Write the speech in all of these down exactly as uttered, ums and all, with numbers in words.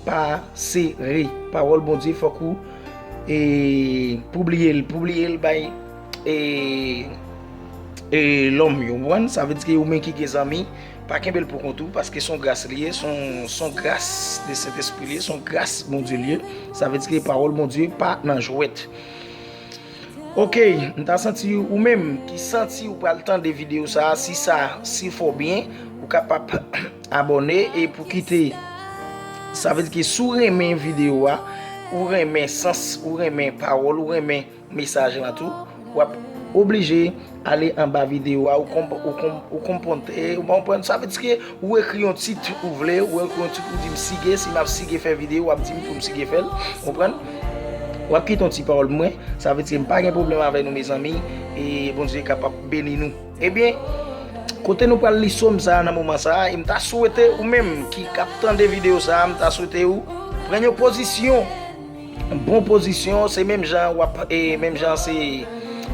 pa sere. Pawòl Bondye fòk ou, e, pibliye l, pibliye l bay, e, e, lòm yo, w konprann? Sa vle di ke ou menm ki gen zanmi, pa kenbe l pou kont ou, paske se yon gras li ye, se yon, se yon gras de Sentespri li ye, se yon gras Bondye li ye. Sa vle di ke pawòl Bondye pa nan jwèt. Ok, m ta santi ou menm ki santi ou pral tande videyo sa a, si sa, si fè w byen, ou kapab abòne e pou kite, sa vle di ke si w renmen videyo a, ou renmen sans, ou renmen pawòl, ou renmen mesaj lan tou, w ap oblije ale anba videyo a, ou konp-, ou konp-, ou konpòte, ou konprann? Sa vle di ke ou ekri yon tit ou vle, ou ekri yon tit ou di m sige, si m ap sige fè videyo, w ap di m pou m sige fè l, konprann? W ap kite yon ti pawòl pou mwen, sa vle di ke m pa gen pwoblèm avè nou, mezanmi, e Bondye kapab beni nou. Ebyen, kote nou pral li sòm sa a nan moman sa a, e m ta swete ou menm ki k ap tande videyo sa a, m ta swete ou pran yon pozisyon, bon pozisyon, se menm jan w ap, e, menm jan se,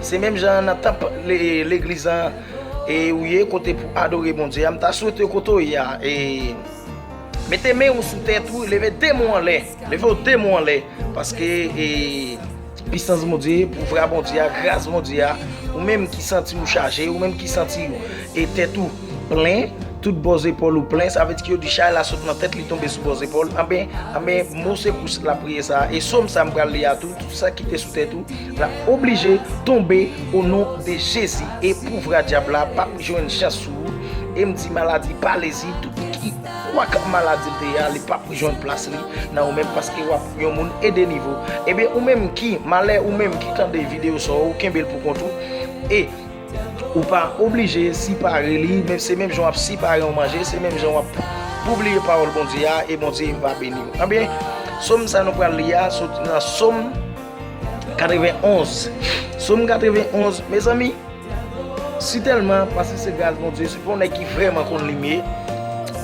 se menm jan nan tanp le-, legliz lan, e, ou ye, kote pou adore Bondye a, m ta swete kote w ye a, e, mete men w sou tèt ou, leve de men w anlè, leve w de men w anlè, paske, e, pisans Bondye, pouvwa Bondye a, gras Bondye a, ou menm ki santi w chaje, ou menm ki santi w, e, tèt ou plen, tout bò zepòl ou plen, sa vle di ke yo di chay la sot nan tèt li tonbe sou bò zepòl. Anben, anben, mo sekous lapriyè sa a, e sòm sa a m pral li a tou, tout sa ki te sou tèt ou, l ap oblije tonbe o non de Jezi. E pouvwa dyab la p ap jwenn chans sou ou. E m di maladi, palezi, tout ki kwak maladi l te ye a, li p ap jwenn plas li nan ou menm, paske w ap yon moun ede nivo. Ebyen, ou menm ki malè, ou menm ki tande videyo sa, ou kenbe l pou kont ou. E ou pa oblije sipare li, men se menm jan w ap sipare yon manje, se menm jan w ap pibliye pawòl Bondye a, e Bondye va beni w. Anben, sòm sa nou pral li a, soti nan Sòm katrevenn onz. Sòm katrevenn onz, mezanmi, sitèlman, paske se gras Bondye, se pa yon nèg ki vrèman konn li m ye.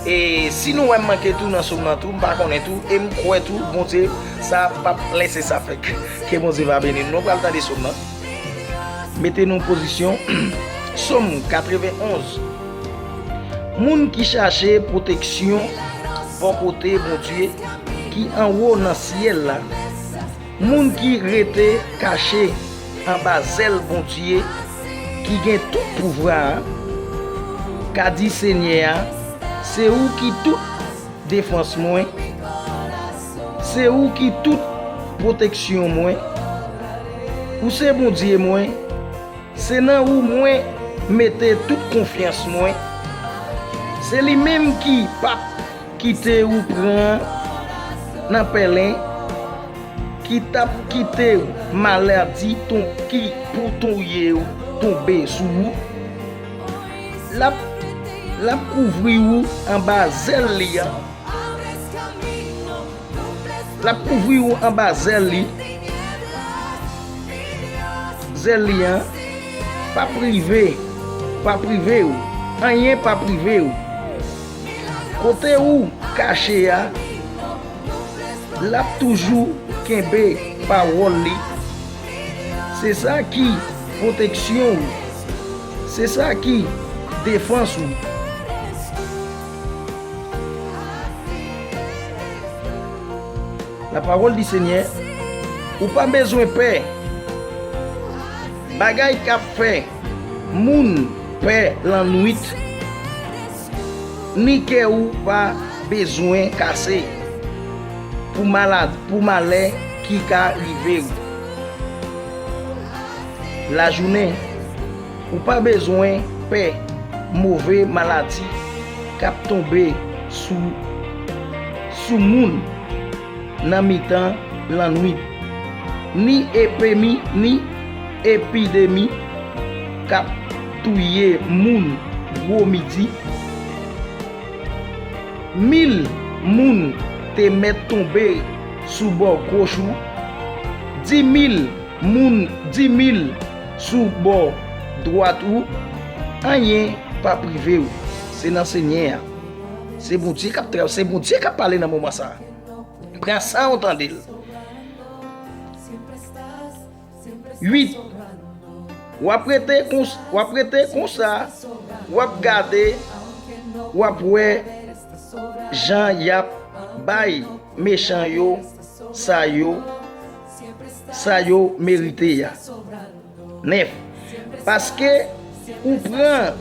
E si nou wè m manke tou nan sòm nan tou, m pa konnen tou, e m kwè tou, Bondye, sa p ap lese sa fèt. Ke Bondye va beni nou. Nou pral tande sòm nan. Mete nou pozisyon. Sòm katrevenn onz. Moun ki chache pwoteksyon bò kote Bondye ki anwo nan syèl la, moun ki rete kache anba zèl Bondye ki gen tout pouvwa a, ka di Senyè a, se ou ki tout defans mwen, se ou ki tout pwoteksyon mwen, ou se Bondye mwen, se nan ou mwen mete tout konfyans mwen. Se li menm ki p ap kite ou pran nan pèlen, ki t ap kite maladi ton-, ki pou touye ou tonbe sou ou. L ap, l ap kouvri ou anba zèl li a. L ap kouvri ou anba zèl li. Zèl li an p ap rive, p ap rive w. Anyen p ap rive w. Kote ou kache a, l ap toujou kenbe pawòl li. Se sa ki pwoteksyon ou. Se sa ki defans ou. La parole du Seigneur, ou pa bezwen pè. Bagay k ap fè moun pè lannwit, ni kè ou pa bezwen kase pou malad, pou malè ki ka rive w. Lajounen, ou pa bezwen pè move maladi k ap tonbe sou, sou moun nan mitan lannwit, ni epemi, ni epidemi k ap touye moun gwo midi. Mil moun te mèt tonbe sou bò goch ou, di mil moun, di mil sou bò dwat ou, anyen p ap rive w. Se nan Senyè a. Se Bondye k ap tra-, se Bondye k ap pale nan moman sa a. Pran sa w tande l. Uit. W ap rete kons-, w ap rete konsa, w ap gade, w ap wè jan y ap bay mechan yo sa yo, sa yo merite a. Nèf, paske ou pran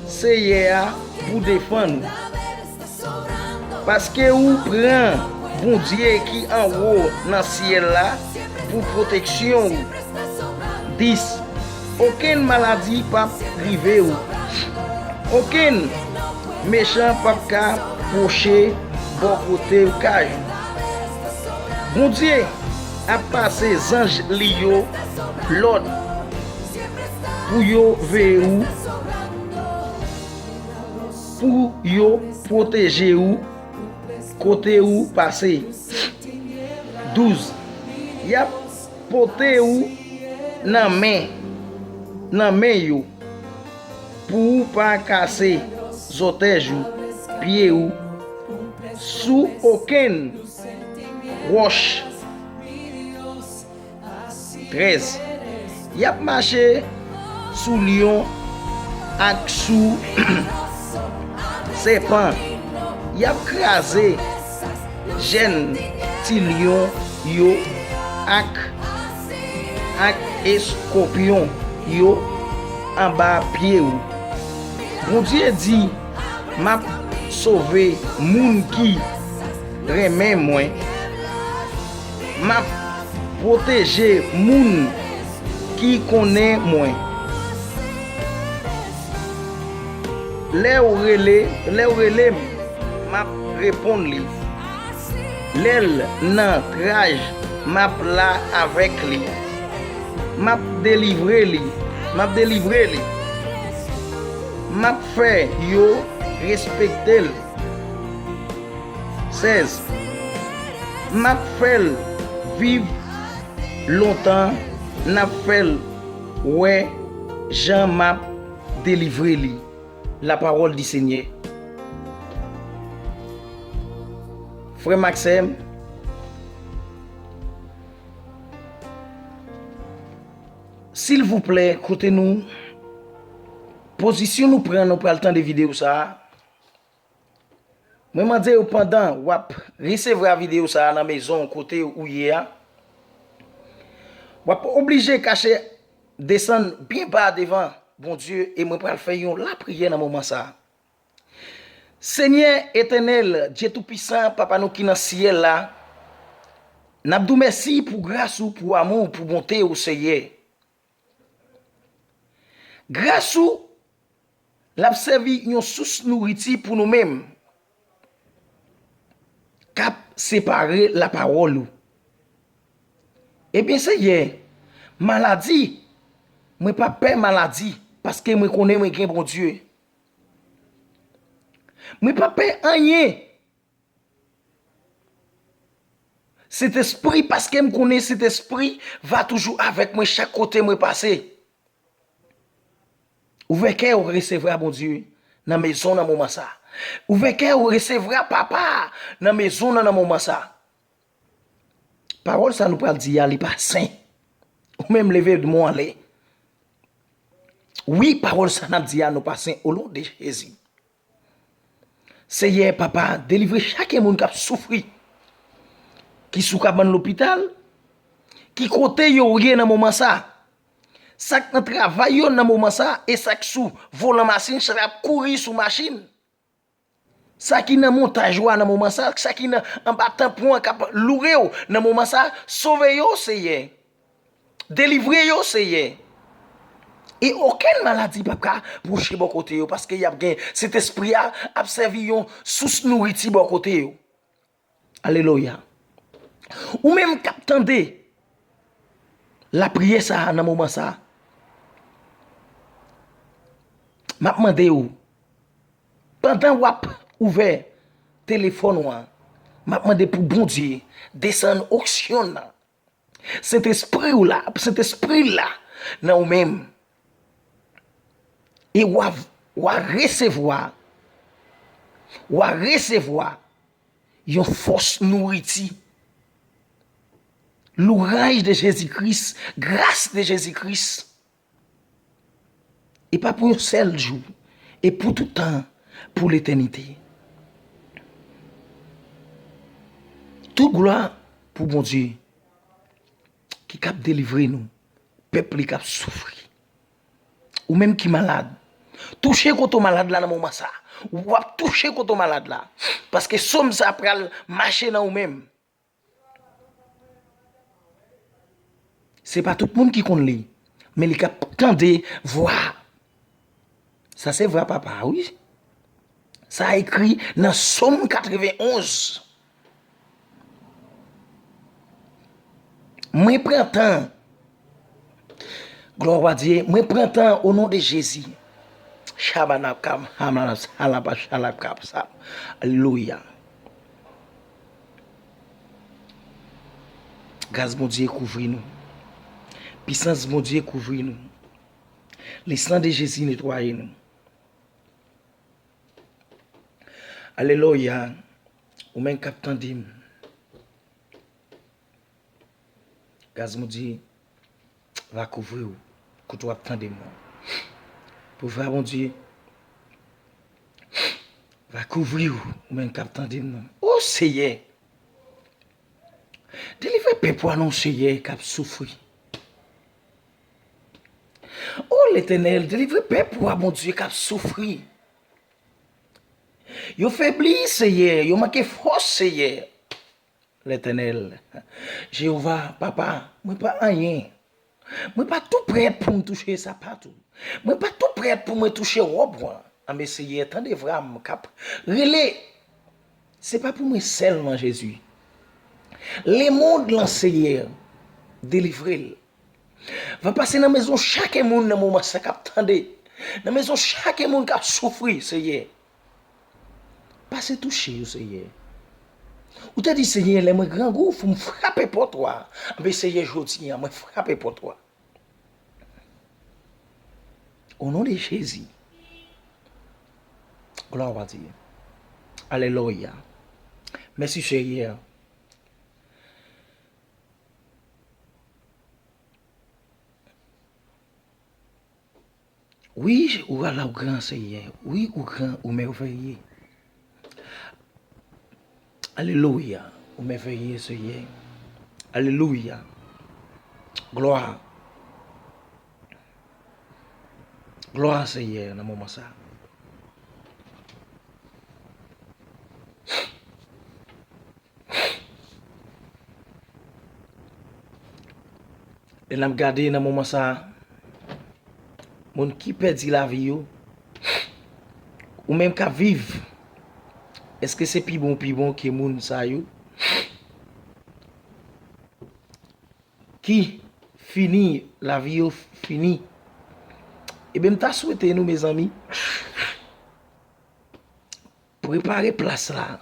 Seyè a pou defann ou. Paske ou pran Bondye ki anwo nan syèl la pou pwoteksyon ou. Dis, okenn maladi p ap rive ou. Okenn mechan p ap ka pwoche bò kote kay ou. Bondye ap pase zanj li yo lòd pou yo veye ou, pou yo pwoteje ou kote ou pase. Douz, y ap pote ou nan men, nan men yo, pou ou pa kase zòtèj ou, pye ou, sou okenn wòch. Trèz, y ap mache sou lyon ak sou sèpan. Y ap kraze jèn ti lyon yo ak, ak eskòpyon yo anba pye ou. Bondye di, m ap sove moun ki renmen mwen. M ap pwoteje moun ki konnen mwen. Lè w rele, lè w rele m, m ap reponn li. Lè l nan raj, m ap la avèk li. M ap delivre li. M ap delivre li. M ap fè yo respekte l. Sèz, m ap fè l viv lontan, n ap fè l wè jan m ap delivre li. La parole du Seigneur. Frè m ak sè m, silvouplè, koute nou, pozisyon nou pran, nou pral tande videyo sa a. Mwen mande w, pandan w ap resevwa videyo sa a nan mezon w kote ou ye a, w ap oblije kache, desann byen ba devan Bondye, e mwen pral fè yon lapriyè nan moman sa a. Senyè Etènèl, Dye Toupisan, Papa nou ki nan syèl la, n ap di w mèsi pou gras ou, pou amou w, pou bonte w, Senyè. Gras ou, l ap sèvi yon sous nouriti pou nou menm k ap separe lapawòl ou. Ebyen, Senyè, maladi, mwen pa pè maladi, paske mwen konnen mwen gen Bondye. Mwen pa pè anyen. Sentespri, paske m konnen Sentespri va toujou avèk mwen chak kote mwen pase. Ouvè kè w, resevwa Bondye nan mezon nan moman sa. Ouvè kè w, resevwa Papa nan mezon nan nan moman sa. Pawòl sa nou pral di a, li pa sen. Ou menm leve men w anlè. Wi, pawòl sa n ap di a, nou pa sen, o non de Jezi. Seyè, Papa, delivre chak moun k ap soufri, ki sou kabann lopital, ki kote yo ye nan moman sa, sa k nan travay yo nan moman sa, e sa k sou volan machin, sa k ap kouri sou machin, sa ki nan montaj yo a nan moman sa, sa ki nan anba tanpon an k ap loure w nan moman sa, sove yo, Seyè. Delivre yo, Seyè. E okenn maladi p ap ka pwoche bò kote yo, paske y ap gen, Sentespri a ap sèvi yon sous nouriti bò kote yo. Alelouya. Ou menm k ap tande lapriyè sa a nan moman sa a, m ap mande w, pandan w ap ouvè telefòn ou an, m ap mande pou Bondye desann onksyon nan. Sentespri w la, Sentespri l la nan ou menm. E w a, w a resevwa, w a resevwa yon fòs nouriti. Louraj de Jezi Kris, gras de Jezi Kris. E pa pou yon sèl jou, e pou tout tan, pou letènite. Tout glwa pou Bondye ki kab delivre nou, pèp li kab soufri. Ou menm ki malad, touche kote w malad la nan moman sa. W ap touche kote w malad la. Paske sòm sa pral mache nan ou menm. Se pa tout moun ki konn li, men li ka tande vwa. Sa se vwa papa a, wi. Sa ekri nan Sòm katrevenn onz. Mwen pran tan. Glwa a Dye, mwen pran tan o non de Jezi. Shabanakam, hamanas, halabashalakapsa. Alelouya. Gras Bondye kouvri nou. Pisans Bondye kouvri nou. Le sang de Jezi netwaye nou. Alelouya. Ou menm k ap tande m. Gras Bondye va kouvri w kote w ap tande m nan. Pouvwa Bondye va kouvri w, ou menm k ap tande m nan. O Seyè! Delivre pèp ou a non, Seyè, k ap soufri. O Letènèl, delivre pèp ou a, Bondye, k ap soufri. Yo febli, Seyè, yo manke fòs, Seyè. Letènèl, Jewova, Papa, mwen pa anyen. Mwen pa tou prèt pou m touche sapat ou. Mwen pa tou prèt pou mwen touche wòb ou an. Anben, Seyè, tande vwa m k ap rele. Se pa pou mwen sèlman, Jezi. Lemonn lan, Seyè, delivre l. Va pase nan mezon chak moun nan moman sa k ap tande. Nan mezon chak moun k ap soufri, Seyè. Pase touche yo, Seyè. Ou te di, Seyè, lè mwen grangou, fò m frape pòt ou a. Anben, Seyè, jodi a, mwen frape pòt ou a. O non de Jezi. Glwa a Dye. Alelouya. Mèsi, Seyè. Wi, ou ala ou gran, Seyè. Wi, ou gran, ou mèveye. Alelouya. Ou mèveye, Seyè. Alelouya. Glwa. Glwa, Seyè, nan moman sa. Lè n ap gade nan moman sa a, moun ki pèdi lavi yo, ou menm k ap viv, èske se pi bon, pi bon ke moun sa yo ki fini, lavi yo fini? Ebyen, m ta swete nou, mezanmi, prepare plas la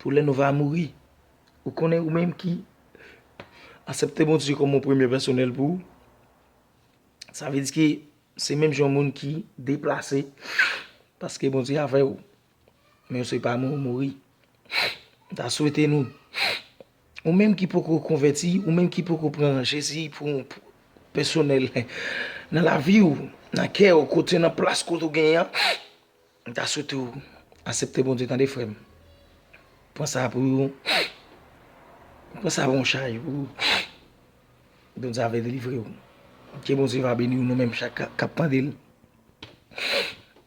pou lè nou va mouri. Ou konnen ou menm ki aksepte Bondye kòm yon premye pèsonèl pou ou. Sa vle di ke se menm jan yon moun ki deplase paske Bondye avè w. Men se pa mou mouri. M ta swete nou, ou menm ki poko konvèti, ou menm ki poko pran Jezi pou, pou pèsonèl nan lavi w, nan kè w, kote nan plas kote w genyen an, m ta swete w aksepte Bondye, tande, frè m. Pran sa pou, pran sa pou yon chay pou Bondye ave delivre w. Ke Bondye va beni w, nou menm chak k ap tande l.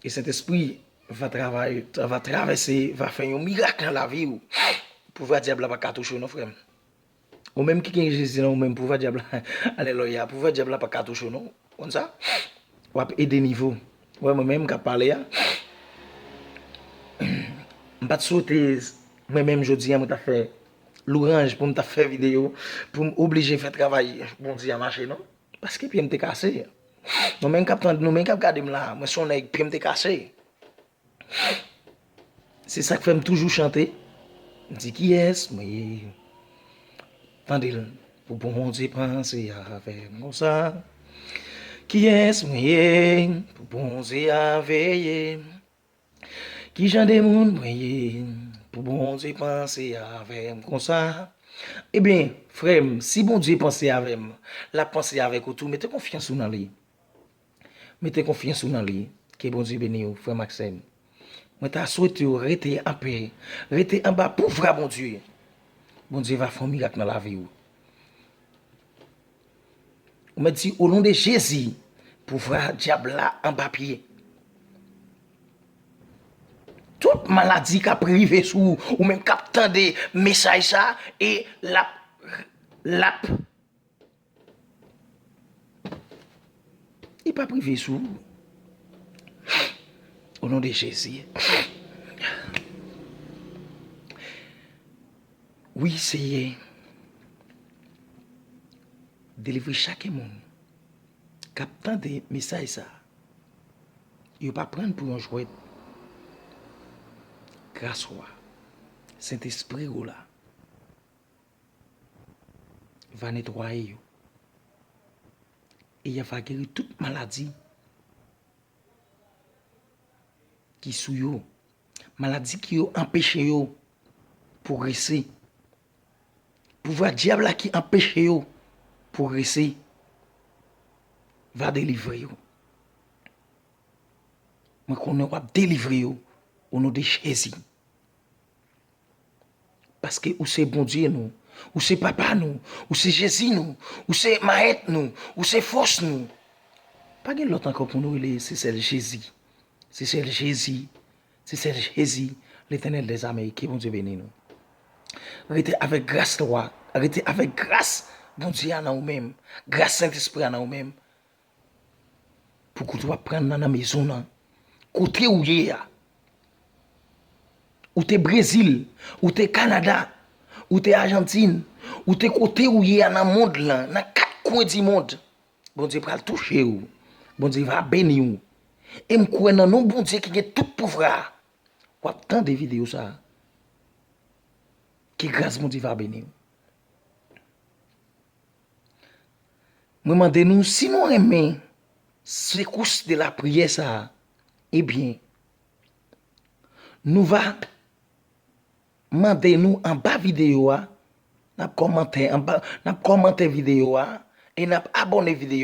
E Sentespri va travay, va travèse, va fè yon mirak nan lavi w. Pouvwa dyab la pa ka touche w non, frè m. Ou menm ki gen Jezi nan ou menm, pouvwa dyab la, alelouya, pouvwa dyab la pa ka touche w non. Konn sa? W ap ede nivo. Ou wè mwen menm k ap pale a. M pa t swete mwen menm jodi a mwen t ap fè lwanj, pou m t ap fè videyo, pou m oblije fè travay Bondye a mache non. Paske pye m te kase. Nou menm k ap tande, nou menm k ap gade m la, mwen se yon nèg pye m te kase. Se sa k fè m toujou chante. M di, kiyès mwen ye? Tande l. Pou Bondye panse avè m konsa. Kiyès mwen ye? Pou Bondye a veye m. Ki jan de moun mwen ye? Pou Bondye panse avè m konsa. Ebyen, frè m, si Bondye panse avè m, l ap panse avèk ou tou. Mete konfyans ou nan li. Mete konfyans ou nan li. Ke Bondye beni w, frè m ak sè m. Mwen ta swete w rete anpè, rete anba pouvwa Bondye. Bondye va fè yon mirak nan lavi w. Ou mèt di, "O non de Jezi, pouvwa dyab la anba pye." Tout maladi k ap rive sou ou, ou menm k ap tande mesaj sa, e l ap, l ap, li p ap rive sou ou. O non de Jezi. Wi, Seyè. Delivre chak moun k ap tande mesaj sa. Yo pa pran pou yon jwèt. Gras ou a, Sentespri ou la, va netwaye yo. E y a va geri tout maladi ki sou yo. Maladi ki yo anpeche yo pwogrese. Pouvwa dyab la ki anpeche yo pwogrese va delivre yo. Mwen konnen w ap delivre yo o non de Jezi. Paske ou se Bondye nou, ou se Papa nou, ou se Jezi nou, ou se Mayèt nou, ou se fòs nou. Pa gen lòt ankò pou nou rele, se sèl Jezi. Se sèl Jezi. Se sèl Jezi, Letènèl dèzame, ke Bondye beni nou. Rete avèk gras la, rete avèk gras Bondye a nan ou menm, gras Sentespri a nan ou menm. Pou kote w ap pran nan, nan mezon nan, kote ou ye a. Ou te Brezil, ou te Kanada, ou te Ajantin, ou te kote ou ye a nan mond lan, nan kat kwen di mond. Bondye pral touche w. Bondye va beni w. E m kwè nan non Bondye ki gen tout pouvwa a, w ap tande videyo sa a. Ke gras Bondye va beni w. Mwen mande nou, si nou renmen sekous de lapriyè sa a, ebyen, nou va mande nou anba videyo a, n ap kòmante anba, n ap kòmante videyo a, e n ap abòne videyo a.